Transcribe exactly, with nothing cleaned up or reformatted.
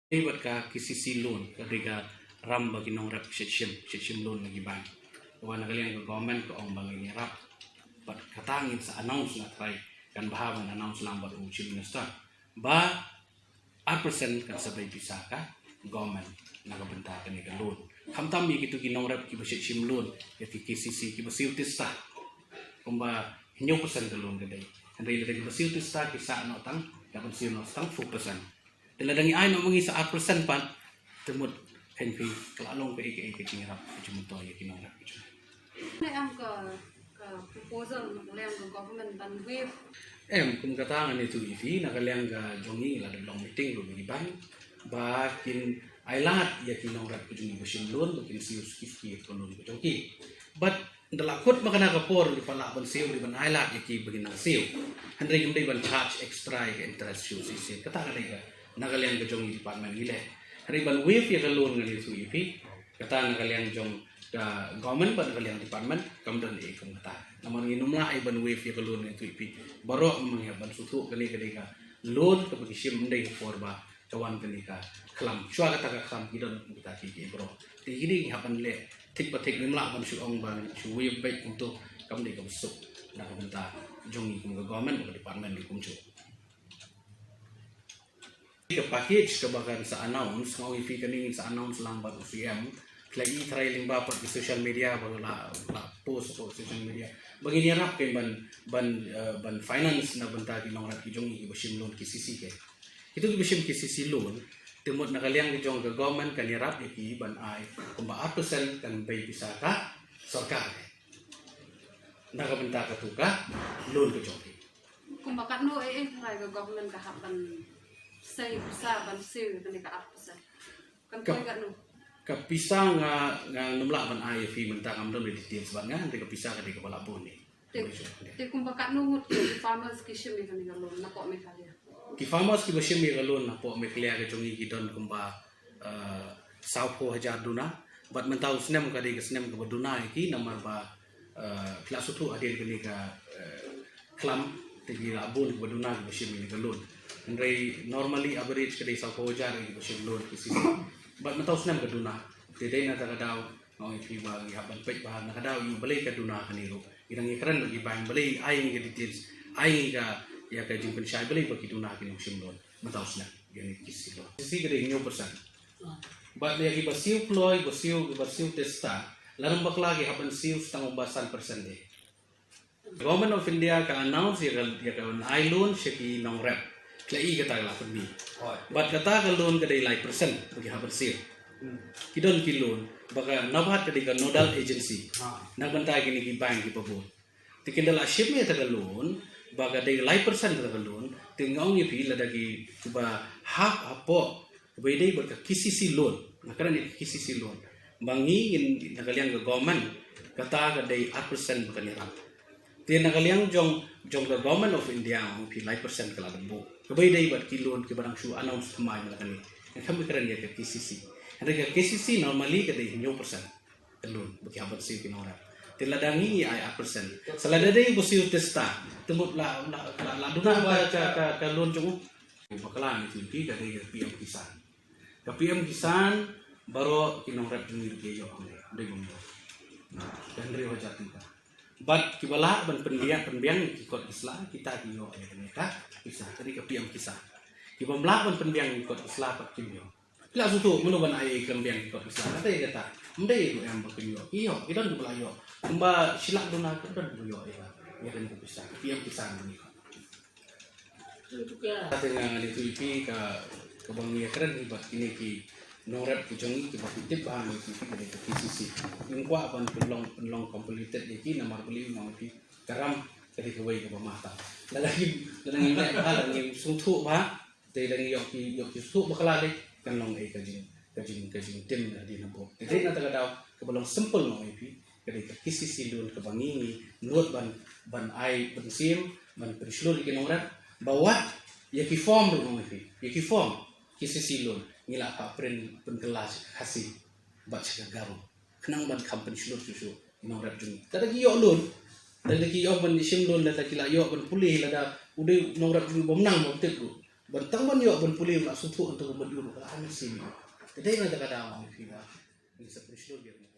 Ei, bad ka K C C loan, ka dei ka ram ba ki nongrep shait shim, shait shim loan na ki bank. Te na ka liang ka government ka ong ba ngin ïarap. Bad kata ngin sa announce, nga tharai kan bha ban announce lang bad u Chief Minister ba ar percent kan sa bai pisa ka government na ka bynta kane ka loan. Khamtam ïa kito ki nongrep kiba shait shim loan ïa ki K C C, kiba siew tista, kumba hynñiew percent ka loan ka dei. Hynrei lada kiba siew tista ki sah noh tang, ka ban siew noh tang four percent. Te lada ngi ai noh ma ngi sa ar percent pat, te mut, kan phi, ka la long kaei kaei ka jingïarap ka jingmyntoi ïa ki nongrep ka jong. Ne em ka, ka proposal na ka liang ka government ban waive? Em, kum kata ngan ïathuh ïa phi, na ka liang ka jong ngi la dep long meeting ruh bad ki bank ba kin ai lad ïa ki nongrep ka jong ngi ba shim loan ba kin siew suki suki ïa ka loan ka jong ki. Bad ynda la kut ma kane ka por, ngi pat lah ban siew, ngi ban ai lad ïa ki ba kin nang siew. Hynrei ngim dei ban charge extra ïa ka interest shuh shisien. Kata ka dei ka, na ka liang ka jong ngi department ngi leh. Hynrei ban waive ïa ka loan ngan ïathuh ïa phi, kata na ka liang jong ka government bad na ka liang department kam don ei kum kata. Namar ngin ym lah ei ban waive ïa ka loan, ngan ïathuh ïa phi. Baroh ma ngi hap ban sngewthuh, kane ka dei ka loan kaba ki shim ym dei ha por ba ka wan kane ka khlam. Shuwa kata ka khlam ki don kita ki, ki baroh. Te kine ngi hap ban leh thik ba thik, ngim lah ban shu ong ba shu waive beit kumto, kam dei kaba suk na ka bynta jong ngi kum ka government, ka department ngi kumjuh. Ka package kaba kan sa announce, nga ong ïa phi kane ngin sa announce lang bad u C M. Phi la i tharai lyngba pat ki social media ba la, la post ha social media ba ngin ïarap kein ban, ban, eh, ban finance na bynta ki nongrep ki jong ngi kiba shim loan K C C kein. Kito kiba shim K C C loan, te mut na ka liang ka jong ka government kan ïarap ïa ki ban ai kumba ar percent kan bai pisa ka sorkar na ka bynta katu ka loan ka jong ki. Kumba katno, eh, eh, tharai ka government ka hap ban sei pisa ban siew kane ka ar percent? Kan poi katno? Ka pisa nga, ngam lah ban ai ïa phi mynta, ngam don details bad nga, hynrei ka pisa ka dei kaba la bun ne. Te, te kumba katno ngut ki farmers ki shim ïa kane ka loan napoh Meghalaya? Ki farmers kiba shim ïa ka loan napoh Meghalaya ka jong ngi ki don kumba, eh, sawphew hajar duna. Bad mynta u snem ka dei ka snem kaba duna ïa ki namar ba, eh, phi la sngewthuh hadien kane ka, eh, khlam, te ki la bun kiba duna kiba shim ïa kane ka loan. Hynrei normally average ka dei sawphew hajar ïa kiba shim loan K C C. Bad mynta u snem ka duna. Te dei na kata ka daw, nga ong ïa phi ba ngi hap ban peit bha na ka daw ïa u balei ka duna kane ruh. Ngi dang ïakren bad ki bank, balei ai ngi ka details, ai ngi ka, ïa ka jingpynshai balei ba ki duna ki nongshim loan mynta u snem ïa kane ka K C C loan. K C C ka dei hynñiew percent. Bad ïa kiba siew kloi, ba siew, ba siew tista, lada ym bakla ki hap ban siew tang kumba san percent de. Government of India ka announce ïa ka, ïa ka ban ai loan sha ki nongrep. Phi la i kata ka la pynmih. Bad kata ka loan ka dei lai percent ba ki hap ban siew. Ki don ki loan ba ka NABARD ka dei ka nodal agency na bynta kine ki bank kiba bun. Te ynda la shim ïa kata ka loan ba ka dei lai percent kata ka loan, te nga ong ïa phi lada ki, kiba hap hapoh, kiba ïadei bad ka K C C loan, nga kren ïa ka K C C loan, ba ngi ngin na ka liang ka government, kata ka dei ar percent ba kan ïarap. Te na ka liang jong, jong ka Government of India, nga ong ïa phi lai percent ka la dang buh, kaba ïadei bad ki loan kiba dang shu announce thymmai mynta kane. Nga khlem kren ïa ka K C C. Hynrei ka K C C normally ka dei hynñiew percent ka loan ba ki hap ban siew ki nongrep. Te lada ngi ngi ai ar percent, sa lada dei ba siew tista, te mut la, la, la, la duna ba ka, ka, ka loan jong u. Bakla ngi ïathuh ïa phi ka dei ka P M Kisan. Ka P M Kisan baroh ki nongrep jong ngi ruh ki ïoh hangne, dei bym ïoh. Ka hynriew hajar tyngka. Bad kiba lah ban pynbiang, pynbiang ki kot ki sla, kita ki ïoh ïa kane ka pisa, ka dei ka P M Kisan. Kibym lah ban pynbiang ki kot ki sla pat kim ïoh. Phi la sngewthuh mano ban ai ei khlem biang ki kot ki sla? Kata ïa kata. Ym dei ruh em ba kin ïoh. Ki ïoh, ki don kiba la ïoh. Kumba shi lak duna ki don kiba ïoh ïa, ïa kane ka pisa, P M Kisan kane. Kata nga, ngan ïathuh ïa phi ka, kaba ngi ïakren hi bad kine ki nongrep ki jong ngi kiba phi tip bha, ngi ïathuh ïa phi ka dei ka K C C. Ngim kwah ban pynlong, pynlong complicated ïa ki namar balei, nga ong ïa phi ka ram ka dei kawei kaba mahtam. Lada ngi, lada ngi leh bha, lada ngi sngewthuh bha, te lada ngi ïoh ki, ïoh ki sngewthuh bakla lei, kan long ei ka jing, ka jing, ka jingtim hadien habud. Te dei na kata ka daw kaba long simple, nga ong ïa phi, ka dei ka K C C loan kaba ngi ngi nud ban, ban ai, ban siew, ban pynshlur ïa ki nongrep. Ba wat ïa ki form ruh, nga ong ïa phi, ïa ki form K C C loan ngi lah ban print pynkylla sha ka Khasi bad sha ka Garo, khnang ban kham pynshlur shuh shuh ki nongrep jong ngi. Lada ki ïoh loan, lada ki ïoh ban shim loan, lada ki la ïoh ban pule, lada u dei u nongrep jong ngi bym nang, bym tip ruh, Ban tang ban ïoh ban pule, u la sngewthuh hangto ka mynjur, ka la ai mynsiem ïa u. Te dei na kata ka daw nga ong ïa phi ba ngin sa pynshlur biang.